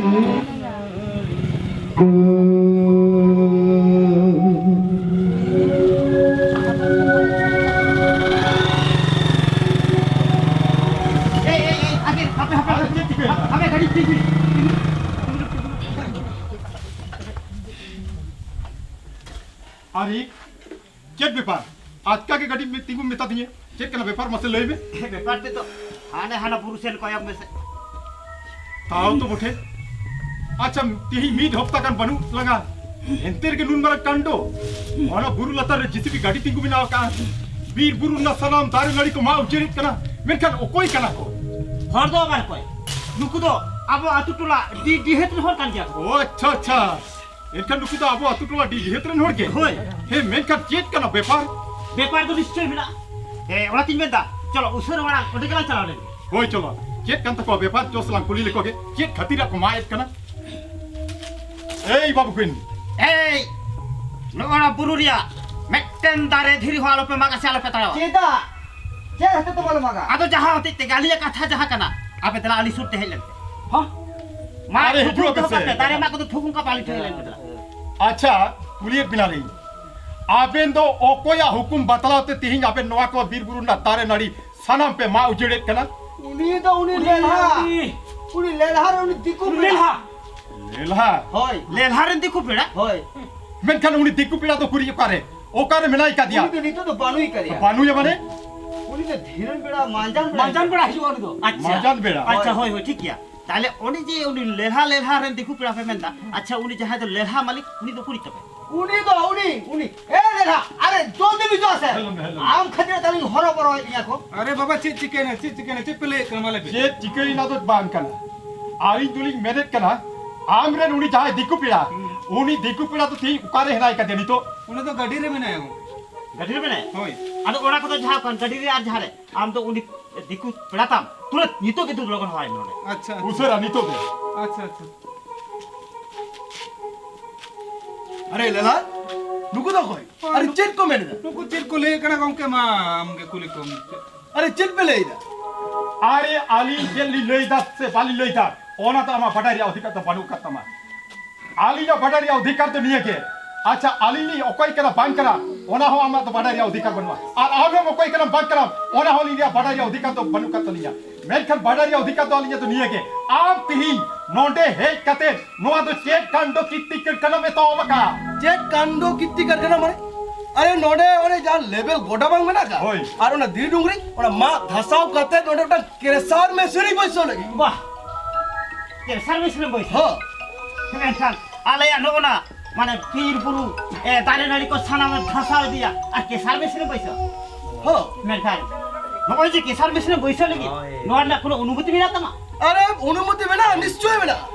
ᱟᱨᱮ, ᱪᱮᱫ ᱵᱮᱯᱟᱨ? ᱟᱪᱠᱟ ᱜᱮ ᱜᱟᱹᱰᱤ ᱢᱮ-, ᱛᱤᱸᱜᱩ ᱢᱮᱛᱟ ᱫᱤᱧᱟ᱾ ᱪᱮᱫ ᱠᱟᱱᱟ ᱵᱮᱯᱟᱨ? ᱢᱟᱥᱮ ᱞᱟᱹᱭ ᱢᱮ᱾ ᱵᱮᱯᱟᱨ ᱛᱮᱫᱚ ᱦᱟᱱᱮ ᱦᱟᱱᱟ ᱵᱩᱨᱩ ᱥᱮᱱ ᱠᱚᱭᱚᱜ ᱢᱮᱥᱮ᱾ ᱛᱟᱣ ᱛᱚ ᱵᱚᱴᱷᱮ᱾ ᱟᱪᱪᱷᱟ, ᱛᱮᱦᱮᱧ ᱢᱤᱫ ᱦᱚᱯᱛᱟ ᱜᱟᱱ ᱵᱟᱹᱱᱩᱜ ᱞᱟᱝᱟ, ᱮᱱᱛᱮ ᱨᱮᱜᱮ ᱱᱩᱱ ᱢᱟᱨᱟᱝ ᱠᱟᱱᱰᱚ᱾ ᱚᱱᱟ ᱵᱩᱨᱩ ᱞᱟᱛᱟᱨ ᱨᱮ ᱡᱮ ᱥᱤ ᱵᱤ ᱜᱟᱹᱰᱤ ᱛᱤᱸᱜᱩ ᱢᱮᱱᱟᱜ ᱟᱠᱟᱫᱼᱟ᱾ ᱵᱤᱨ ᱵᱩᱨᱩ ᱨᱮᱱᱟᱜ ᱥᱟᱱᱟᱢ ᱫᱟᱨᱮ ᱱᱟᱹᱲᱤ ᱠᱚ ᱢᱟᱜ ᱩᱡᱟᱹᱲᱮᱫ ᱠᱟᱱᱟ᱾ ᱢᱮᱱᱠᱷᱟᱱ ᱚᱠᱚᱭ ᱠᱟᱱᱟ ᱠᱚ? ᱦᱚᱲ ᱫᱚ ᱟᱵᱟᱨ ᱚᱠᱚᱭ? ᱱᱩᱠᱩ ᱫᱚ ᱟᱵᱚ ᱟᱹᱛᱩ ᱴᱚᱞᱟ ᱰᱤ-, ᱰᱤᱦᱟᱹᱛ ᱨᱮᱱ ᱦᱚᱲ ᱠᱟᱱ ᱜᱮᱭᱟ ᱠᱚ᱾ ᱚ, ᱟᱪᱪᱷᱟ, ᱟᱪᱪᱷᱟ᱾ ᱮᱱᱠᱷᱟᱱ ᱱᱩᱠᱩ ᱫᱚ ᱟᱵᱚ ᱟᱹᱛᱩ ᱴᱚᱞᱟ ᱰᱤ ᱡᱟᱹᱛ ᱨᱮᱱ ᱦᱚᱲ ᱜᱮ? ᱦᱳᱭ᱾ ᱦᱮᱸ, ᱢᱮᱱᱠᱷᱟᱱ ᱪᱮᱫ ᱠᱟᱱᱟ ᱵᱮᱯᱟᱨ? ᱵᱮᱯᱟᱨ ᱫᱚ ᱱᱤᱥᱪᱚᱭ ᱢᱮᱱᱟᱜᱼᱟ᱾ ᱦᱮᱸ, ᱚᱱᱟᱛᱤᱧ ᱢᱮᱱᱫᱟ, ᱪᱚᱞᱚ ᱩᱥᱟᱹᱨᱟ ᱢᱟᱲᱟᱝ ᱚᱸᱰᱮ ᱜᱮᱞᱟᱝ ᱪᱟᱞᱟᱣ ᱞᱮᱱ ᱜᱮ᱾ ᱦᱳᱭ, ᱪᱚᱞᱚ᱾ ᱪᱮᱫ ᱠᱟᱱ ᱛᱟᱠᱚᱣᱟ ᱵᱮᱯᱟᱨ? ᱪᱚᱥ ᱞᱟᱝ ᱠᱩᱞᱤ ᱞᱮᱠᱚ ᱜᱮ᱾ ᱪᱮᱫ ᱠᱷᱟᱹᱛᱤᱨᱟᱜ ᱠᱚ ᱢᱟᱜ ᱮᱫ ᱠᱟᱱᱟ? ᱮᱭ ᱵᱟᱹᱵᱩ ᱠᱤᱱ᱾ ᱮᱭ, ᱱᱚᱜᱼᱚ ᱱᱟ ᱵᱩᱨᱩ ᱨᱮᱭᱟᱜ ᱢᱤᱫᱴᱮᱱ ᱫᱟᱨᱮ ᱫᱷᱤᱨᱤ ᱦᱚᱸ ᱟᱞᱚᱯᱮ ᱢᱟᱜᱟ ᱥᱮ ᱟᱞᱚᱯᱮ ᱛᱟᱲᱟᱣᱟ᱾ ᱪᱮᱫᱟᱜ? ᱪᱮᱫ ᱦᱚᱛᱮᱡ ᱛᱮ ᱵᱟᱞᱮ ᱢᱟᱜᱟ? ᱟᱫᱚ ᱡᱟᱦᱟᱸ ᱦᱚᱛᱮᱡ ᱛᱮᱜᱮ ᱟᱹᱞᱤᱧᱟᱜ ᱠᱟᱛᱷᱟ ᱡᱟᱦᱟᱸ ᱠᱟᱱᱟ, ᱟᱯᱮ ᱫᱮᱞᱟ ᱟᱹᱞᱤᱧ ᱥᱩᱨ ᱛᱮ ᱦᱮᱡ ᱞᱮᱱ ᱯᱮ᱾ ᱦᱚᱸ? ᱢᱟ ᱟᱨᱮ, ᱦᱤᱡᱩᱜ ᱟᱯᱮ ᱥᱮ᱾ ᱫᱟᱨᱮ ᱢᱟᱜ ᱠᱚᱫᱚ ᱛᱷᱩᱠ ᱚᱱᱠᱟ ᱵᱟᱞᱤᱧ ᱴᱷᱤᱠ ᱞᱮᱱ ᱯᱮ ᱫᱮᱞᱟ᱾ ᱟᱪᱪᱷᱟ, ᱠᱩᱞᱤᱭᱮᱫ ᱵᱮᱱᱟᱞᱤᱧ, ᱟᱵᱮᱱ ᱫᱚ ᱚᱠᱚᱭᱟᱜ ᱦᱩᱠᱩᱢ ᱵᱟᱛᱞᱟᱣ ᱛᱮ ᱛᱮᱦᱮᱧ ᱟᱵᱮᱱ ᱱᱚᱣᱟ ᱠᱚ ᱵᱤᱨ ᱵᱩᱨᱩ ᱨᱮᱱᱟᱜ ᱫᱟᱨᱮ ᱱᱟᱹᱲᱤ ᱥᱟᱱᱟᱢ ᱯᱮ ᱢᱟᱜ ᱩᱡᱟᱹᱲᱮᱫ ᱠᱟᱱᱟ? ᱩᱱᱤ ᱫᱚ ᱩᱱᱤ ᱞᱮᱞᱦᱟ᱾ ᱩᱱᱤ ᱞᱮᱞᱦᱟ ᱨᱮ ᱩᱱᱤ ᱫᱤᱠᱩ ᱯᱮᱲᱟ᱾ ᱞᱮᱞᱦᱟ? ᱞᱮᱞᱦᱟ? ᱦᱳᱭ᱾ ᱞᱮᱞᱦᱟ ᱨᱮᱱ ᱫᱤᱠᱩ ᱯᱮᱲᱟ? ᱦᱳᱭ᱾ ᱢᱮᱱᱠᱷᱟᱱ ᱩᱱᱤ ᱫᱤᱠᱩ ᱯᱮᱲᱟ ᱫᱚ ᱠᱩᱲᱤ ᱚᱠᱟᱨᱮ? ᱚᱠᱟᱨᱮ ᱢᱮᱱᱟᱭ ᱠᱟᱫᱮᱭᱟ? ᱩᱱᱤ ᱫᱚ ᱱᱤᱛᱚᱜ ᱫᱚ ᱵᱟᱹᱱᱩᱭ ᱠᱟᱫᱮᱭᱟ᱾ ᱵᱟᱹᱱᱩᱭᱟ ᱢᱟᱱᱮ? ᱩᱱᱤ ᱫᱚ ᱫᱷᱤᱱᱟᱹᱱ ᱵᱮᱲᱟ, ᱢᱟᱸᱡᱟᱱ ᱵᱮᱲᱟ ᱢᱟᱸᱡᱟᱱ ᱦᱤᱡᱩᱜᱼᱟ᱾ ᱵᱮᱲᱟ ᱦᱤᱡᱩᱜᱼᱟ ᱩᱱᱤ ᱫᱚ᱾ ᱟᱪᱪᱷᱟ᱾ ᱢᱟᱸᱡᱟᱱ ᱵᱮᱲᱟ? ᱟᱪᱪᱷᱟ, ᱦᱳᱭ᱾ ᱦᱳᱭ, ᱦᱳᱭ, ᱴᱷᱤᱠ ᱜᱮᱭᱟ᱾ ᱛᱟᱦᱞᱮ ᱩᱱᱤ ᱡᱮ ᱩᱱᱤ ᱞᱮᱞᱦᱟ, ᱞᱮᱞᱦᱟ ᱨᱮᱱ ᱫᱤᱠᱩ ᱯᱮᱲᱟ ᱯᱮ ᱢᱮᱱᱫᱟ, ᱟᱪᱪᱷᱟ, ᱩᱱᱤ ᱡᱟᱦᱟᱸᱭ ᱫᱚ ᱞᱮᱞᱦᱟ ᱢᱟᱹᱞᱤᱠ, ᱩᱱᱤ ᱫᱚ ᱩᱠᱩᱨᱤᱡ ᱛᱟᱯᱮ? ᱩᱱᱤ ᱫᱚ ᱩᱱᱤ, ᱩᱱᱤ, ᱮ ᱞᱮᱞᱦᱟ, ᱟᱨᱮ ᱡᱚᱞᱫᱤ ᱦᱤᱡᱩᱜᱼᱟ ᱥᱮ᱾ ᱦᱮᱞᱳ ᱢᱮ, ᱦᱮᱞᱳ ᱢᱮ᱾ ᱟᱢ ᱠᱷᱟᱹᱛᱤᱨ ᱛᱟᱞᱤᱧ ᱦᱚᱨᱚ ᱵᱚᱨᱚᱭᱮᱫ ᱞᱤᱧᱟ ᱠᱚ᱾ ᱟᱨᱮ ᱵᱟᱵᱟ, ᱪᱮᱫ ᱪᱤᱠᱟᱹᱭᱮᱱᱟ, ᱪᱮᱫ ᱪᱤᱠᱟᱹᱭᱮᱱᱟ, ᱪᱮᱫ ᱯᱮ ᱞᱟᱹᱭᱮᱫ ᱠᱟᱱᱟ, ᱢᱟ ᱞᱟᱹᱭ ᱯᱮ᱾ ᱪᱮᱫ ᱪᱤᱠᱟᱹᱭᱮᱱᱟ ᱫᱚ ᱵᱟᱝ ᱠᱟᱱᱟ, ᱟᱹᱞᱤᱧ ᱫᱚᱞᱤᱧ ᱢᱮᱱᱮᱫ ᱠᱟᱱᱟ, ᱟᱢᱨᱮᱱ ᱩᱱᱤ ᱡᱟᱦᱟᱸᱭ ᱫᱤᱠᱩ ᱯᱮᱲᱟ, ᱦᱩᱸ᱾ ᱩᱱᱤ ᱫᱤᱠᱩ ᱯᱮᱲᱟ ᱫᱚ ᱛᱮᱦᱮᱧ ᱚᱠᱟᱨᱮ ᱦᱮᱱᱟᱭ ᱠᱟᱫᱮᱭᱟ ᱱᱤᱛᱚᱜ? ᱩᱱᱤ ᱫᱚ ᱜᱟᱹᱰᱤ ᱨᱮ ᱢᱮᱱᱟᱭᱟ ᱜᱚᱢᱠᱮ᱾ ᱜᱟᱹᱰᱤ ᱨᱮ ᱢᱮᱱᱟᱭᱟ? ᱦᱳᱭ᱾ ᱟᱫᱚ ᱚᱱᱟ ᱠᱚᱫᱚ ᱡᱟᱦᱟᱸ ᱠᱟᱱ ᱜᱟᱹᱰᱤ ᱨᱮ ᱟᱨ ᱡᱟᱦᱟᱸ ᱨᱮ, ᱟᱢ ᱫᱚ ᱩᱱᱤ ᱫᱤᱠᱩ ᱯᱮᱲᱟ ᱛᱟᱢ ᱛᱩᱨᱟᱹᱛ ᱱᱤᱛᱚᱜ ᱜᱮ ᱫᱩᱜ ᱞᱚᱜᱚᱱ ᱦᱚᱦᱚᱭ ᱢᱮ ᱱᱚᱰᱮ᱾ ᱟᱪᱪᱷᱟ, ᱟᱪᱪᱷᱟ᱾ ᱩᱥᱟᱹᱨᱟ ᱱᱤᱛᱚᱜ ᱜᱮ᱾ ᱟᱪᱪᱷᱟ, ᱟᱪᱪᱷᱟ᱾ ᱟᱨᱮ ᱞᱟᱞᱟ, ᱱᱩᱠᱩ ᱫᱚ ᱚᱠᱚᱭ? ᱟᱨ ᱟᱨ ᱪᱮᱫ ᱠᱚ ᱢᱮᱱ ᱮᱫᱟ? ᱱᱩᱠᱩ ᱪᱮᱫ ᱠᱚ ᱞᱟᱹᱭᱮᱫ ᱠᱟᱱᱟ ᱜᱚᱢᱠᱮ? ᱢᱟ ᱟᱢᱜᱮ ᱠᱩᱞᱤ ᱠᱚᱢ᱾ ᱟᱨᱮ ᱪᱮᱫ ᱯᱮ ᱞᱟᱹᱭ ᱮᱫᱟ? ᱟᱨᱮ ᱟᱹᱞᱤᱧ ᱪᱮᱫ ᱞᱤᱧ ᱞᱟᱹᱭ ᱮᱫᱟ ᱥᱮ ᱵᱟᱹᱞᱤᱧ ᱞᱟᱹᱭ ᱮᱫᱟ, ᱚᱱᱟ ᱫᱚ ᱟᱢᱟᱜ ᱵᱟᱰᱟᱭ ᱨᱮᱭᱟᱜ ᱚᱫᱷᱤᱠᱟᱨ ᱫᱚ ᱵᱟᱹᱱᱩᱜ ᱟᱠᱟᱫ ᱛᱟᱢᱟ᱾ ᱟᱹᱞᱤᱧᱟᱜ ᱵᱟᱰᱟᱭ ᱨᱮᱭᱟᱜ ᱚᱫᱷᱤᱠᱟᱨ ᱫᱚ ᱱᱤᱭᱟᱹ ᱜᱮ᱾ ᱟᱪᱪᱷᱟ, ᱟᱹᱞᱤᱧ ᱞᱤᱧ ᱚᱠᱚᱭ ᱠᱟᱱᱟ ᱵᱟᱝ ᱠᱟᱱᱟ, ᱚᱱᱟ ᱦᱚᱸ ᱟᱢᱟᱜ ᱫᱚ ᱵᱟᱰᱟᱭ ᱨᱮᱭᱟᱜ ᱚᱫᱷᱤᱠᱟᱨ ᱵᱟᱹᱱᱩᱜᱼᱟ, ᱟᱨ ᱟᱢᱮᱢ ᱚᱠᱚᱭ ᱠᱟᱱᱟᱢ ᱵᱟᱝ ᱠᱟᱱᱟᱢ, ᱚᱱᱟ ᱦᱚᱸ ᱟᱹᱞᱤᱧ ᱨᱮᱭᱟᱜ ᱵᱟᱰᱟᱭ ᱨᱮᱭᱟᱜ ᱚᱫᱷᱤᱠᱟᱨ ᱫᱚ ᱵᱟᱹᱱᱩᱜ ᱟᱠᱟᱫ ᱛᱟᱹᱞᱤᱧᱟ᱾ ᱢᱮᱱᱠᱷᱟᱱ ᱵᱟᱰᱟᱭ ᱨᱮᱭᱟᱜ ᱚᱫᱷᱤᱠᱟᱨ ᱫᱚ ᱟᱹᱞᱤᱧᱟᱜ ᱫᱚ ᱱᱤᱭᱟᱹ ᱜᱮ, ᱟᱢ ᱛᱤᱦᱤᱧ ᱱᱚᱰᱮ ᱦᱮᱡ ᱠᱟᱛᱮ ᱱᱚᱣᱟ ᱫᱚ ᱪᱮᱫ ᱠᱟᱱᱰᱚ ᱠᱤᱨᱛᱤ ᱠᱟᱨᱠᱷᱟᱱᱟᱢ ᱮᱛᱚᱦᱚᱵ ᱟᱠᱟᱫ? ᱪᱮᱫ ᱠᱟᱱᱰᱚ ᱠᱤᱨᱛᱤ ᱠᱟᱨᱠᱷᱟᱱᱟ ᱢᱟᱱᱮ? ᱟᱨᱮ, ᱱᱚᱰᱮ ᱚᱱᱮ ᱡᱟᱦᱟᱸ ᱞᱮᱵᱮᱞ ᱜᱚᱰᱟ ᱵᱟᱝ ᱢᱮᱱᱟᱜ ᱟᱠᱟᱫ? ᱦᱳᱭ᱾ ᱟᱨ ᱚᱱᱟ ᱫᱷᱤᱨᱤ ᱰᱩᱝᱨᱤ, ᱚᱱᱟ ᱢᱟᱜ ᱫᱷᱟᱥᱟᱣ ᱠᱟᱛᱮ ᱱᱚᱰᱮ ᱢᱤᱫᱴᱟᱝ ᱠᱮᱥᱟᱨ ᱢᱮᱥᱤᱱ ᱤᱧ ᱵᱟᱹᱭᱥᱟᱹᱣ ᱞᱟᱹᱜᱤᱫ᱾ ᱵᱟᱦ, ᱠᱮᱥᱟᱨ ᱢᱮᱥᱤᱱ ᱮᱢ ᱵᱟᱹᱭᱥᱟᱹᱣ? ᱦᱚᱸ᱾ ᱢᱮᱱᱠᱷᱟᱱ ᱟᱞᱮᱭᱟᱜ ᱱᱚᱜᱼᱚ ᱱᱟ, ᱢᱟᱱᱮ, ᱵᱤᱨ ᱵᱩᱨᱩ, ᱮ, ᱫᱟᱨᱮ ᱱᱟᱹᱲᱤ ᱠᱚ ᱥᱟᱱᱟᱢ ᱮᱢ ᱫᱷᱟᱥᱟᱣ ᱤᱫᱤᱭᱟ ᱟᱨ ᱠᱮᱥᱟᱨ ᱢᱮᱥᱤᱱ ᱮᱢ ᱵᱟᱹᱭᱥᱟᱹᱣ? ᱦᱚᱸ᱾ ᱢᱮᱱᱠᱷᱟᱱ ᱱᱚᱜᱼᱚᱭ ᱡᱮ ᱠᱮᱥᱟᱨ ᱢᱮᱥᱤᱱ ᱮᱢ ᱵᱟᱹᱭᱥᱟᱹᱣ ᱞᱟᱹᱜᱤᱫ, ᱦᱳᱭ᱾ ᱱᱚᱣᱟ ᱨᱮᱱᱟᱜ ᱠᱳᱱᱳ ᱚᱱᱩᱢᱚᱛᱤ ᱢᱮᱱᱟᱜ ᱛᱟᱢᱟ? ᱟᱨᱮ, ᱚᱱᱩᱢᱚᱛᱤ ᱢᱮᱱᱟᱜᱼᱟ, ᱱᱤᱥᱪᱚᱭ ᱢᱮᱱᱟᱜᱼᱟ᱾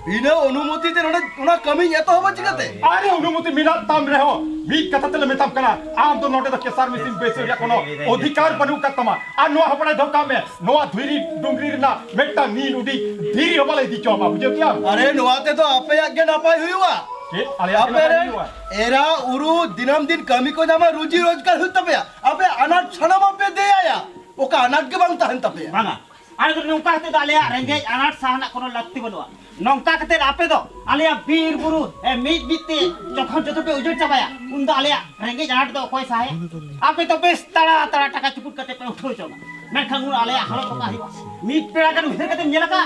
ᱵᱤᱱᱟᱹ ᱚᱱᱩᱢᱚᱛᱤ ᱛᱮ ᱱᱚᱰᱮ ᱚᱱᱟ ᱠᱟᱹᱢᱤᱧ ᱮᱛᱚᱦᱚᱵᱟ ᱪᱤᱠᱟᱹᱛᱮ? ᱟᱨᱮ, ᱚᱱᱩᱢᱚᱛᱤ ᱢᱮᱱᱟᱜ ᱛᱟᱢ ᱨᱮᱦᱚᱸ, ᱢᱤᱫ ᱠᱟᱛᱷᱟ ᱛᱮᱞᱮ ᱢᱮᱛᱟᱢ ᱠᱟᱱᱟ, ᱟᱢ ᱫᱚ ᱱᱚᱰᱮ ᱫᱚ ᱠᱮᱥᱟᱨ ᱢᱮᱥᱤᱱ ᱵᱟᱹᱭᱥᱟᱹᱣ ᱨᱮᱭᱟᱜ ᱠᱳᱱᱳ ᱚᱫᱷᱤᱠᱟᱨ ᱵᱟᱹᱱᱩᱜ ᱟᱠᱟᱫ ᱛᱟᱢᱟ᱾ ᱟᱨ ᱱᱚᱣᱟ ᱦᱚᱸ ᱵᱟᱲᱟᱭ ᱫᱚᱦᱚ ᱠᱟᱜ ᱢᱮ, ᱱᱚᱣᱟ ᱫᱷᱤᱨᱤ ᱰᱩᱝᱨᱤ ᱨᱮᱱᱟᱜ ᱢᱤᱫᱴᱟᱝ ᱱᱤᱞ ᱩᱰᱤ ᱫᱷᱤᱨᱤ ᱦᱚᱸ ᱵᱟᱞᱮ ᱤᱫᱤ ᱦᱚᱪᱚ ᱟᱢᱟ, ᱵᱩᱡᱷᱟᱹᱣ ᱠᱮᱜᱼᱟᱢ? ᱟᱨᱮ, ᱱᱚᱣᱟ ᱛᱮᱫᱚ ᱟᱯᱮᱭᱟᱜ ᱜᱮ ᱱᱟᱯᱟᱭ ᱦᱩᱭᱩᱜᱼᱟ᱾ ᱪᱮᱫ? ᱟᱞᱮᱭᱟᱜ ᱜᱮ ᱟᱯᱮ ᱱᱟᱯᱟᱭ ᱨᱮᱱ ᱦᱩᱭᱩᱜᱼᱟ? ᱮᱨᱟ ᱩᱨᱩ ᱫᱤᱱᱟᱹᱢ ᱫᱤᱱ ᱠᱟᱹᱢᱤ ᱠᱚ ᱧᱟᱢᱟ, ᱨᱩᱡᱤ ᱨᱳᱡᱽᱜᱟᱨ ᱦᱩᱭᱩᱜ ᱛᱟᱯᱮᱭᱟ᱾ ᱟᱯᱮ ᱟᱱᱟᱴ ᱥᱟᱱᱟᱢᱟᱜ ᱯᱮ ᱫᱮᱭᱟᱭᱟ, ᱚᱠᱟ ᱟᱱᱟᱴ ᱜᱮ ᱵᱟᱝ ᱛᱟᱦᱮᱱ ᱛᱟᱯᱮᱭᱟ᱾ ᱵᱟᱝᱟ, ᱟᱞᱮ ᱫᱚ ᱱᱚᱝᱠᱟ ᱠᱟᱛᱮ ᱫᱚ ᱟᱞᱮᱭᱟᱜ ᱨᱮᱸᱜᱮᱡ ᱟᱱᱟᱴ ᱥᱟᱦᱟ ᱨᱮᱱᱟᱜ ᱠᱳᱱᱳ ᱞᱟᱹᱠᱛᱤ ᱵᱟᱹᱱᱩᱜᱼᱟ᱾ ᱱᱚᱝᱠᱟ ᱠᱟᱛᱮ ᱟᱯᱮ ᱫᱚ ᱟᱞᱮᱭᱟᱜ ᱵᱤᱨ ᱵᱩᱨᱩ, ᱮ, ᱢᱤᱫ ᱢᱤᱫ ᱛᱮ ᱡᱚᱠᱷᱚᱱ ᱡᱚᱛᱚ ᱯᱮ ᱩᱡᱟᱹᱲ ᱪᱟᱵᱟᱭᱟ, ᱩᱱ ᱫᱚ ᱟᱞᱮᱭᱟᱜ ᱨᱮᱸᱜᱮᱡ ᱟᱱᱟᱴ ᱫᱚ ᱚᱠᱚᱭ ᱥᱟᱦᱟᱭᱟ? ᱟᱯᱮ ᱫᱚ ᱵᱮᱥ ᱛᱟᱲᱟ ᱛᱟᱲᱟ ᱴᱟᱠᱟ ᱪᱩᱯᱩᱫ ᱠᱟᱛᱮ ᱯᱮ ᱩᱴᱷᱟᱹᱣ ᱪᱚᱝᱟ, ᱢᱮᱱᱠᱷᱟᱱ ᱩᱱ ᱟᱞᱮᱭᱟᱜ ᱦᱟᱞᱚᱛ ᱚᱠᱟ ᱦᱩᱭᱩᱜᱼᱟ? ᱢᱤᱫ ᱵᱮᱲᱟ ᱜᱟᱱ ᱩᱭᱦᱟᱹᱨ ᱠᱟᱛᱮᱢ ᱧᱮᱞ ᱟᱠᱟᱫᱼᱟ?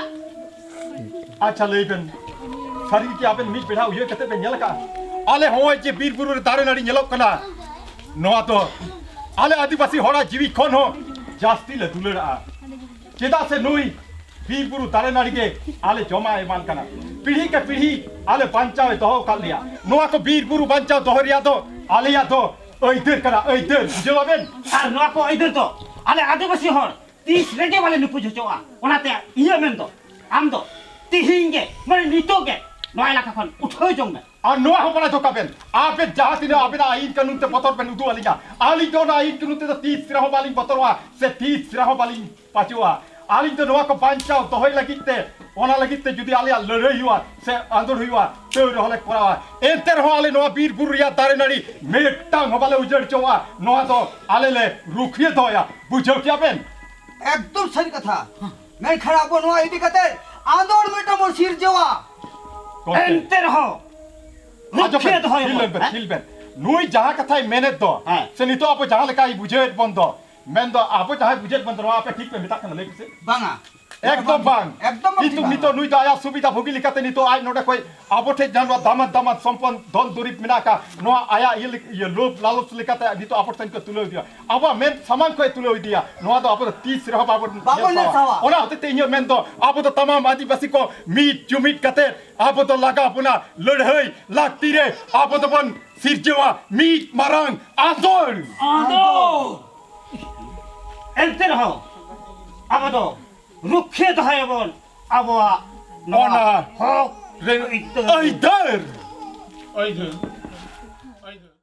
ᱟᱪᱪᱷᱟ, ᱞᱟᱹᱭ ᱵᱮᱱ, ᱥᱟᱹᱨᱤ ᱜᱮ ᱟᱵᱮᱱ ᱢᱤᱫ ᱵᱮᱲᱟ ᱩᱭᱦᱟᱹᱨ ᱠᱟᱛᱮ ᱵᱮᱱ ᱧᱮᱞ ᱟᱠᱟᱫᱼᱟ? ᱟᱞᱮ ᱦᱚᱸᱜᱼᱚᱭ ᱡᱮ ᱵᱤᱨ ᱵᱩᱨᱩ ᱨᱮ ᱫᱟᱨᱮ ᱱᱟᱹᱲᱤ ᱧᱮᱞᱚᱜ ᱠᱟᱱᱟ, ᱱᱚᱣᱟ ᱫᱚ ᱟᱞᱮ ᱟᱹᱫᱤᱵᱟᱹᱥᱤ ᱦᱚᱲᱟᱜ ᱡᱤᱣᱤ ᱠᱷᱚᱱ ᱦᱚᱸ ᱡᱟᱹᱥᱛᱤ ᱞᱮ ᱫᱩᱞᱟᱹᱲᱟᱜᱼᱟ᱾ ᱪᱮᱫᱟᱜ ᱥᱮ ᱱᱩᱭ ᱵᱤᱨ ᱵᱩᱨᱩ ᱫᱟᱨᱮ ᱱᱟᱹᱲᱤ ᱜᱮ ᱟᱞᱮ ᱡᱚᱢᱟᱜ ᱮ ᱮᱢᱟᱱ ᱠᱟᱱᱟ᱾ ᱯᱤᱲᱦᱤ ᱠᱮ ᱯᱤᱲᱦᱤ ᱟᱞᱮ ᱵᱟᱧᱪᱟᱣ ᱮ ᱫᱚᱦᱚ ᱟᱠᱟᱫ ᱞᱮᱭᱟ᱾ ᱱᱚᱣᱟ ᱠᱚ ᱵᱤᱨ ᱵᱩᱨᱩ ᱵᱟᱧᱪᱟᱣ ᱫᱚᱦᱚ ᱨᱮᱭᱟᱜ ᱫᱚ ᱟᱞᱮᱭᱟᱜ ᱫᱚ ᱟᱹᱭᱫᱟᱹᱨ ᱠᱟᱱᱟ, ᱟᱹᱭᱫᱟᱹᱨ, ᱵᱩᱡᱷᱟᱹᱣ ᱟᱵᱮᱱ? ᱟᱨ ᱱᱚᱣᱟ ᱠᱚ ᱟᱹᱭᱫᱟᱹᱨ ᱫᱚ ᱟᱞᱮ ᱟᱹᱫᱤᱵᱟᱹᱥᱤ ᱦᱚᱲ ᱛᱤᱥ ᱨᱮᱜᱮ ᱵᱟᱞᱮ ᱱᱩᱯᱩᱡ ᱦᱚᱪᱚᱣᱟᱜᱼᱟ᱾ ᱚᱱᱟᱛᱮ ᱤᱧᱟᱹᱜ ᱢᱮᱱ ᱫᱚ, ᱟᱢ ᱫᱚ ᱛᱤᱦᱤᱧ ᱜᱮ, ᱢᱟᱱᱮ ᱱᱤᱛᱚᱜ ᱜᱮ ᱱᱚᱣᱟ ᱮᱞᱟᱠᱟ ᱠᱷᱚᱱ ᱩᱴᱷᱟᱹᱣ ᱡᱚᱝ ᱢᱮ᱾ ᱟᱨ ᱱᱚᱣᱟ ᱦᱚᱸ ᱵᱟᱲᱟᱭ ᱫᱚᱦᱚ ᱠᱟᱜ ᱵᱮᱱ, ᱟᱵᱮᱱ ᱡᱟᱦᱟᱸ ᱛᱤᱱᱟᱹᱜ ᱟᱵᱮᱱᱟᱜ ᱟᱹᱭᱤᱱ ᱠᱟᱹᱱᱩᱱ ᱛᱮ ᱵᱚᱛᱚᱨ ᱵᱮᱱ ᱩᱫᱩᱜ ᱟᱹᱞᱤᱧᱟ, ᱟᱹᱞᱤᱧ ᱫᱚ ᱚᱱᱟ ᱟᱹᱭᱤᱱ ᱠᱟᱹᱱᱩᱱ ᱛᱮᱫᱚ ᱛᱤᱥ ᱨᱮᱦᱚᱸ ᱵᱟᱹᱞᱤᱧ ᱵᱚᱛᱚᱨᱚᱜᱼᱟ ᱥᱮ ᱛᱤᱥ ᱨᱮᱦᱚᱸ ᱵᱟᱹᱞᱤᱧ ᱯᱟᱪᱚᱜᱼᱟ᱾ ᱟᱹᱞᱤᱧ ᱫᱚ ᱱᱚᱣᱟ ᱠᱚ ᱵᱟᱧᱪᱟᱣ ᱫᱚᱦᱚᱭ ᱞᱟᱹᱜᱤᱫ ᱛᱮ, ᱚᱱᱟ ᱞᱟᱹᱜᱤᱫ ᱛᱮ ᱡᱩᱫᱤ ᱟᱞᱮᱭᱟᱜ ᱞᱟᱹᱲᱦᱟᱹᱭ ᱦᱩᱭᱩᱜᱼᱟ ᱥᱮ ᱟᱸᱫᱳᱲ ᱦᱩᱭᱩᱜᱼᱟ, ᱛᱟᱹᱣ ᱨᱮᱦᱚᱸ ᱞᱮ ᱠᱚᱨᱟᱣᱟ᱾ ᱮᱱᱛᱮ ᱨᱮᱦᱚᱸ ᱟᱞᱮ ᱱᱚᱣᱟ ᱵᱤᱨ ᱵᱩᱨᱩ ᱨᱮᱭᱟᱜ ᱫᱟᱨᱮ ᱱᱟᱹᱲᱤ ᱢᱤᱫᱴᱟᱝ ᱦᱚᱸ ᱵᱟᱞᱮ ᱩᱡᱟᱹᱲ ᱦᱚᱪᱚᱣᱟᱜᱼᱟ᱾ ᱱᱚᱣᱟ ᱫᱚ ᱟᱞᱮ ᱞᱮ ᱨᱩᱠᱷᱤᱭᱟᱹ ᱫᱚᱦᱚᱭᱟ᱾ ᱵᱩᱡᱷᱟᱹᱣ ᱠᱮᱜᱼᱟ ᱵᱮᱱ? ᱮᱠᱫᱚᱢ ᱥᱟᱹᱨᱤ ᱠᱟᱛᱷᱟ᱾ ᱢᱮᱱᱠᱷᱟᱱ ᱟᱵᱚ ᱱᱚᱣᱟ ᱤᱫᱤ ᱠᱟᱛᱮ ᱟᱸᱫᱳᱲ ᱢᱤᱫᱴᱟᱝ ᱵᱚᱱ ᱥᱤᱨᱡᱟᱹᱣᱟ᱾ ᱜᱚᱢᱠᱮ᱾ ᱮᱱᱛᱮ ᱨᱮᱦᱚᱸ ᱟᱸᱡᱚᱢ ᱨᱩᱠᱷᱤᱭᱟᱹ ᱵᱮᱱ, ᱫᱚᱦᱚᱭ ᱛᱷᱤᱨ ᱟᱵᱚᱱ᱾ ᱞᱮᱱ ᱵᱮᱱ, ᱦᱮᱸ? ᱛᱷᱤᱨ ᱵᱮᱱ᱾ ᱱᱩᱭ ᱡᱟᱦᱟᱸ ᱠᱟᱛᱷᱟᱭ ᱢᱮᱱᱮᱫ ᱫᱚ, ᱦᱮᱸ᱾ ᱥᱮ ᱱᱤᱛᱚᱜ ᱟᱵᱚ ᱡᱟᱦᱟᱸ ᱞᱮᱠᱟᱭ ᱵᱩᱡᱷᱟᱹᱣᱮᱫ ᱵᱚᱱ ᱫᱚ, ᱢᱮᱱᱫᱚ ᱟᱵᱚ ᱡᱟᱦᱟᱸᱭ ᱵᱩᱡᱷᱟᱹᱣᱮᱫ ᱵᱚᱱ ᱫᱚ, ᱱᱚᱣᱟ ᱟᱯᱮ ᱴᱷᱤᱠ ᱯᱮ ᱢᱮᱛᱟᱜ ᱠᱟᱱᱟ, ᱞᱟᱹᱭ ᱯᱮᱥᱮ? ᱵᱟᱝᱟ᱾ ᱮᱠᱫᱚᱢ ᱵᱟᱝ᱾ ᱮᱠᱫᱚᱢ ᱵᱟᱝ ᱠᱤᱱᱛᱩ ᱴᱷᱤᱠ ᱱᱤᱛᱚᱜ ᱵᱟᱝᱟ᱾ ᱱᱩᱭ ᱫᱚ ᱟᱭᱟᱜ ᱥᱩᱵᱤᱫᱷᱟ ᱵᱷᱳᱜᱤ ᱞᱮᱠᱟᱛᱮ ᱱᱤᱛᱚᱜ ᱟᱡ ᱱᱚᱰᱮ ᱠᱷᱚᱱ ᱟᱵᱚ ᱴᱷᱮᱱ ᱡᱟᱦᱟᱸ ᱱᱚᱣᱟ ᱫᱟᱢᱟᱱ ᱫᱟᱢᱟᱱ ᱥᱚᱢᱯᱚᱫ ᱫᱷᱚᱱ ᱫᱩᱨᱤᱵᱽ ᱢᱮᱱᱟᱜ ᱟᱠᱟᱫ, ᱱᱚᱣᱟ ᱟᱭᱟᱜ ᱤᱭᱟᱹ ᱞᱮ-, ᱤᱭᱟᱹ ᱞᱳᱵᱷ ᱞᱟᱞᱚᱪ ᱞᱮᱠᱟᱛᱮ ᱱᱤᱛᱚᱜ ᱟᱵᱚ ᱴᱷᱮᱱ ᱠᱚ ᱛᱩᱞᱟᱹᱣ ᱤᱫᱤᱭᱟ, ᱟᱵᱚᱣᱟᱜ ᱢᱮᱫ ᱥᱟᱢᱟᱝ ᱠᱷᱚᱱ ᱛᱩᱞᱟᱹᱣ ᱤᱫᱤᱭᱟ᱾ ᱱᱚᱣᱟ ᱫᱚ ᱟᱵᱚ ᱫᱚ ᱛᱤᱥ ᱨᱮᱦᱚᱸ ᱵᱟᱵᱚᱱ ᱵᱟᱵᱚᱱ ᱧᱮᱞ ᱥᱟᱦᱟᱣᱟ᱾ ᱧᱮᱞ ᱥᱟᱦᱟᱣᱟ᱾ ᱚᱱᱟ ᱦᱚᱛᱮᱡ ᱛᱮ ᱤᱧᱟᱹᱜ ᱢᱮᱱ ᱫᱚ ᱟᱵᱚ ᱫᱚ ᱛᱟᱢᱟᱢ ᱟᱹᱫᱤᱵᱟᱹᱥᱤ ᱠᱚ ᱢᱤᱫ ᱡᱩᱢᱤᱫ ᱠᱟᱛᱮ ᱟᱵᱚ ᱫᱚ ᱞᱟᱜᱟᱣ ᱵᱚᱱᱟ ᱞᱟᱹᱲᱦᱟᱹᱭ ᱞᱟᱹᱠᱛᱤ ᱨᱮ᱾ ᱟᱵᱚ ᱫᱚᱵᱚᱱ ᱥᱤᱨᱡᱟᱹᱣᱟ ᱢᱤᱫ ᱢᱟᱨᱟᱝ ᱟᱸᱫᱳᱲ᱾ ᱟᱫᱚ ᱮᱱᱛᱮ ᱨᱮᱦᱚᱸ ᱟᱵᱚ ᱫᱚ ᱨᱩᱠᱷᱤᱭᱟᱹ ᱫᱚᱦᱚᱭᱟᱵᱚᱱ ᱟᱵᱚᱣᱟᱜ ᱱᱚᱣᱟ ᱚᱱᱟ ᱦᱚᱠ ᱨᱮ ᱟᱹᱭᱫᱟᱹᱨ᱾ ᱟᱹᱭᱫᱟᱹᱨ᱾ ᱟᱹᱭᱫᱟᱹᱨ᱾ ᱟᱹᱭᱫᱟᱹᱨ᱾